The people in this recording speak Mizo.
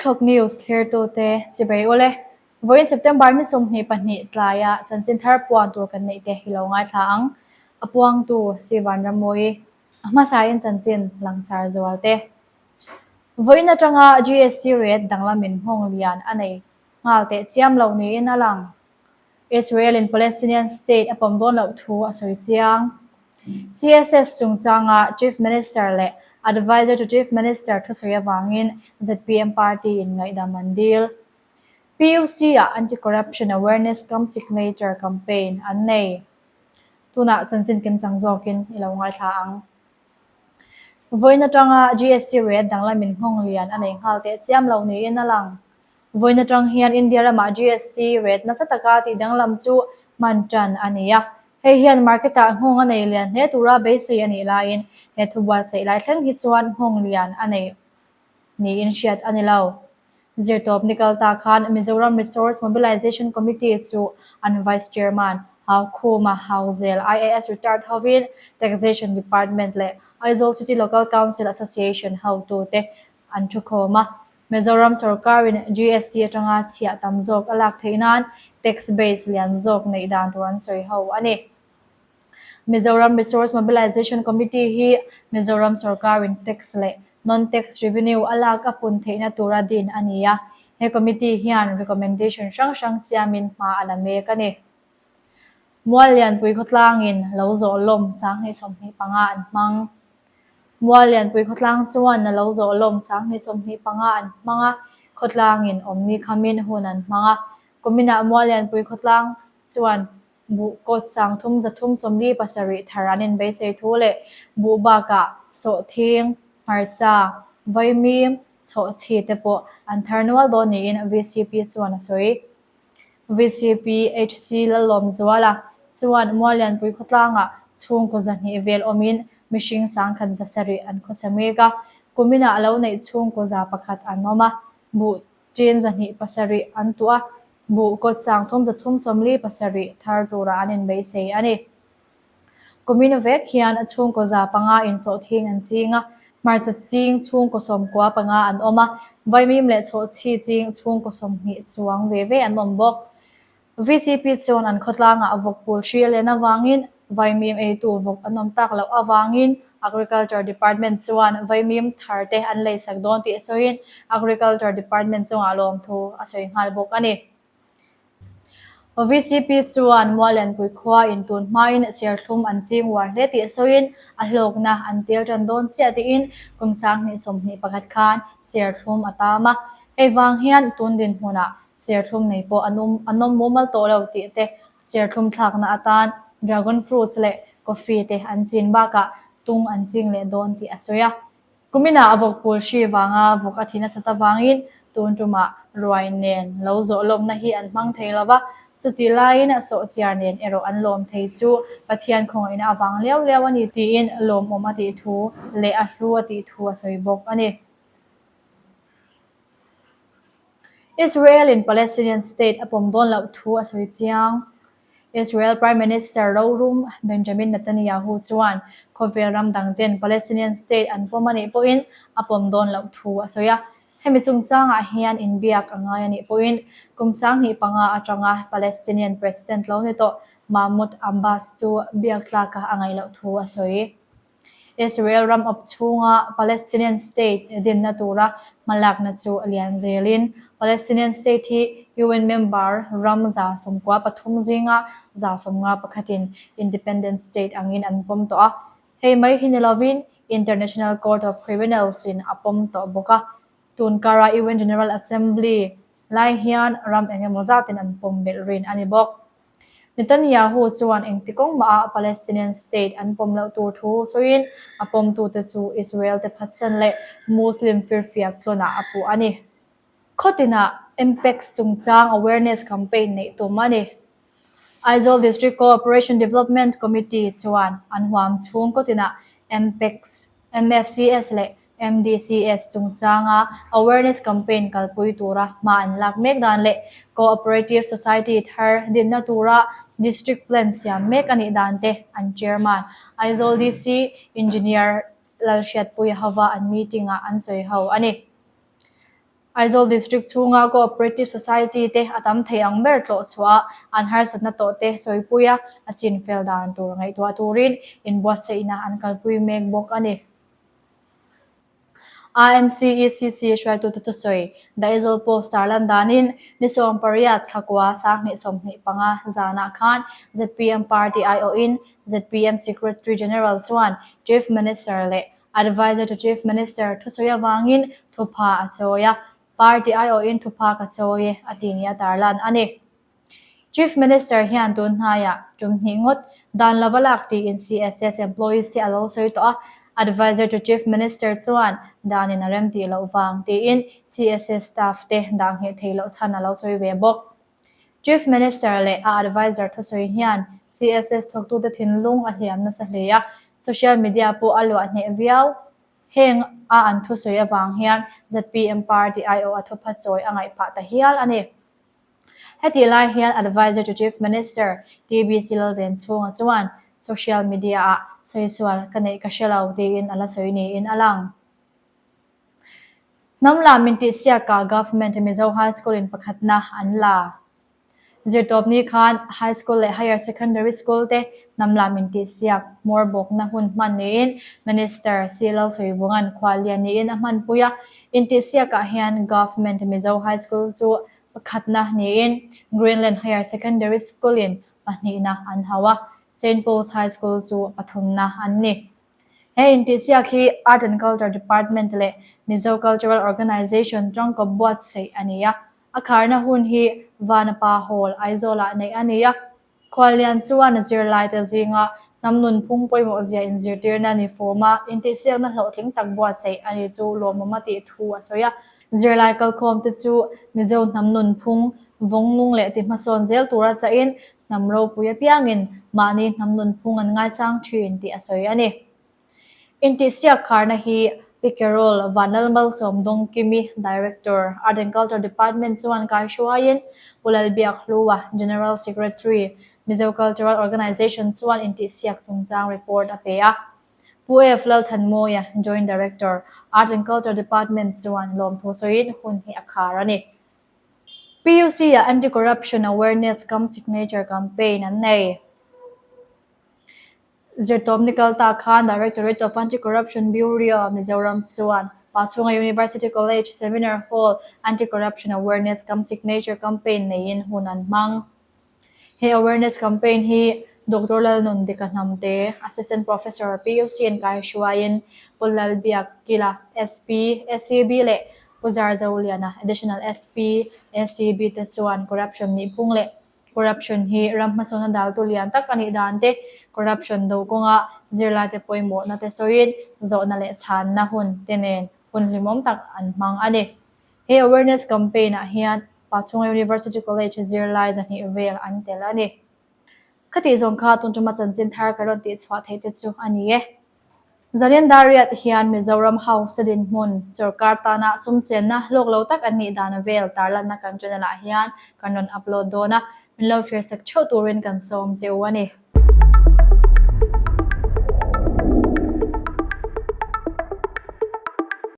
Mualthlawk News thlirtute chibai ule. Vawiin September ni 22 tlaia chanchin thar puan tur kan neih te hi lo ngaithla ang. A puangtu Chi Vanrammawi, a hmasain chanchin langsar zual te. Vawiin atanga GST rate danglamin nghawng lian a nei nghal teh chiam lo niin a lang. Israel-in Palestinian state a pawm dawn loh thu a sawi chiang. CSS chungchanga Chief Minister leh Adviser to Chief Minister thusawi avangin zpm party-in ngaihdam an dil. PUC-ah Anti-Corruption Awareness cum Signature Campaign an nei. Tunah chanchin kimchang zawkin i lo ngaithla ang. Vawiin atanga GST rate danglamin nghawng lian a nei nghal teh chiam lo niin a lang. Vawiin atang hian India ramah GST rate nasa taka tih danglam chu hman tan a ni a. Hei hian market-ah nghawng a nei lian hle tura beisei a nih laiin he thu buatsaih lai thleng hi chuan nghawng lian a nei niin hriat a ni lo. Zirtawp ni kal ta khan Mizoram Resource Mobilization Committee chu an Vice Chairman Haukhuma Hauzel IAS retired hovin Taxation Department leh Aizawl City Local Council Association hotute an thukhawm a. Mizoram sorkarin GST atanga chhiah tam zawk a lak theih nan tax base lian zawk neih dan tur an sawi ho a ni. Mizoram Resource Mobilization Committee hi Mizoram sorkarin tax leh non-tax revenue a lak a pun theihna tura din a ni a. He committee hian recommendation hrang hrang chiamin hma a la mek a ni. Muallianpui khawtlangin lo zawh lawm 2025 an hmang. Muallianpui khawtlang chuan a lo zawh lawm 2025 an hmang a, khawtlangin awmni khamin hun an hmang a. Kuminah Muallianpui khawtlang chuan buh kawt 3347 thar an inbeisei thu leh buh bakah sawhthing, hmarcha, vaimim, chhawhchhi te pawh an thar nual dawn niin VCP chuan a sawi. VCP HC Lallawmzuala chuan Muallianpui khawtlangah chhungkaw 200 vel awmin mihring 1170 an khawsa mek a, kuminah lo neih chhungkaw 100 an awm a, buh ṭin 207 an tuah a, buh kawt 3347 thar tura an inbeisei a ni. Kumin vek hian chhungkaw 500 in chawhthing an ching a, hmarcha ching chhungkaw 95 an awm a, vaimim leh chhawhchhi ching chhungkaw 20 chuang ve ve an awm bawk. VCP chuan an khawtlangah vawk pul hri a len avangin vaimim eitu vawk an awm tak loh avangin Agriculture Department chuan vaimim thar te an leisak dawn tih sawiin Agriculture Department chungah lawmthu a sawi nghal bawk a ni. VCP chuan Muallianpui khua in tun hmain serthlum an ching uar hle tih sawiin a hlawkna an tel tan dawn chiah tiin kum 2021 khan serthlum a tam a. Hei vang hian tun dinhmunah serthlum nei pawh an awm an awm mumal tawh lo tih te, serthlum thlakna atan dragon fruits leh coffee te an chin bakah tung an ching leh dawn tih a sawi a. Kuminah a vawk pul hri vanga vawk a thi nasat avangin tun tumah ruai nen lo zawh lawmna hi an hmang thei lo va, chutih laiin sawhchiar nen erawh an lawm thei chu Pathian khawngaihna avang liau liau a ni tiin lawmawm a tih thu leh a hlu a tih thu a sawi bawk a ni. Israel-in Palestinian state a pawm dawn loh thu a sawi chiang. Israel Prime Minister rorum Benjamin Netanyahu chuan khawvel ram dangten Palestinian state an pawm a nih pawhin a pawm dawn loh thu a sawi a. Hemi chungchangah hian inbiak a ngai a nih pawhin kum 2005 atanga Palestinian President lo ni tawh Mahmoud Abbas chu biak tlaka a ngaih loh thu a sawi. Israel ram awp chhunga Palestinian state dinna tura hmalakna chu a lian zelin Palestinian state hi UN member ram 93 zinga 51 in independent state angin an pawm tawh a. Hei mai hi ni lovin International Court of Criminals in a pawm tawh bawk a. Tun kara UN General Assembly lai hian ram eng emaw zatin an pawm belh rin a ni bawk. Netanyahu chuan engti kawng maha Palestinian state an pawm loh tur thu sawiin a pawmtute chu Israel te phatsan leh Muslim firfiak tlawnah a puh a ni. Khawtinah Mpex chungchang awareness campaign neih tum a ni. Aizawl District Cooperation Development Committee chuan an huam chhung khawtinah Mpex, MFCS leh MDCS chungchanga awareness campaign kalpui tura hma an lak mek dan leh Cooperative Society thar dinna tura District Plan siam mek a nih dan te an Chairman, Aizawl DC Engineer Lalhriatpuia hova an meeting-ah an sawi ho a ni. Aizawl District chhunga Cooperative Society te a tam thei ang ber tlawh chhuah a, an harsatna tawh te sawipui a, a chin fel dan tur ngaihtuah turin inbuatsaihna an kalpui mek bawk a ni. AMCECC hruaitute thusawi The Aizawl Post tarlan danin ni 18 thlakua sanghnih 25 zanah khan zpm party aiawhin zpm Secretary General chuan Chief Minister leh Adviser to Chief Minister thusawi avangin thupha a chawi a, party aiawhin thupha ka chawi e a ti nia tarlan a ni. Chief Minister hian tun hnaiah tum hnih ngawt dan lova lak tiin CSS employees te a lo sawi tawh a, Adviser to Chief Minister chuan danin a rem tih loh vang tiin CSS staff te dah ngheh theih loh chhan a lo sawi ve bawk. Chief Minister leh a adviser thusawi hian CSS thawktute thinlung a hliam nasa hle a, social media pawh a luah hneh viau. Heng a an thusawi avang hian zpm party aiawh a thupha chawi a ngaih phah ta hial a ni. Hetih lai hian adviser to Chief Minister TBC Lalvenchhunga chuan social media-ah sawisual ka neih ka hre lo tiin a la sawi niin a lang. Hnam lam min tihsiakah Government Mizo High School in pakhatna an la. Zirtawpni khan High School leh Higher Secondary School te hnam lam min tihsiak hmawr bawkna hun hman niin Minister C Lalchhuivunga'n khuallian niin a hmanpui a. Intihsiakah hian Government Mizo High School chu pakhatna niin Greenland Higher Secondary School in pahnihna an hauh a, Saint Paul's High School chu pathumna an ni. He intihsiak hi Art and Culture Department leh Mizo Cultural Organisation tangkawp buatsaih a ni a. A kharna hun hi Vanapa Hall, Aizawlah neih a ni a. Khuallian chuan zirlaite zinga hnam nunphung pawimawhzia inzirtirna ni fawma intihsiakna hlawhtling tak buatsaih a ni chu lawmawm a tih thu a sawi a. Zirlai kalkhawmte chu Mizo hnam nunphung vawng nung leh ti hmasawn zel tura chahin Hnam ropui apiangin mahni hnam nunphung an ngaichang thin tih a sawi a ni. Intihsiak kharna hi Pi Carol Vanlalmalsawm Dawngkimi, Director, Art and Culture Department chuan kai hruaiin Pu Lalbiak Hlua, General Secretary, Mizo Cultural Organisation chuan intihsiak chungchang report a pe a. Pu F. Lalthanmawia, Joint Director, Art and Culture Department chuan lawmthu sawiin hun hi a khar a ni. PUC-ah Anti-Corruption Awareness cum Signature Campaign an nei. Zirtawpni kal ta khan Directorate of Anti-Corruption Bureau, Mizoram chuan Pachhunga University College Seminar Hall Anti-Corruption Awareness cum Signature Campaign neiin hun an hmang. He awareness campaign hi Doctor Lalnundika Hnamte, Assistant Professor, PUC in kai hruaiin Pu Lalbiak Kila, SP, SCB leh Pu Zarzoliana, Additional SP, SCB te chuan corruption nihphung leh corruption hi ram hmasawnna daltu lian tak a nih dan te, corruption do kawnga zirlaite pawimawhna te sawiin zawhna leh chhanna hun te nen hun hlimawm tak an hmang a ni. He awareness campaign ah hian Pachhunga University College zirlai 200 vel an tel a ni. Khatih zawng kha tun tuma chanchin thar ka rawn tih chhuah theih te chu a ni e. Zalen Dariat hian Mizoram House te dinhmun sorkar tana sum chenna hlawk lo tak an nih dan vel tarlanna kan channel ah hian kan rawn upload dawn a, min lo thlir sak theuh turin kan sawm che u a ni.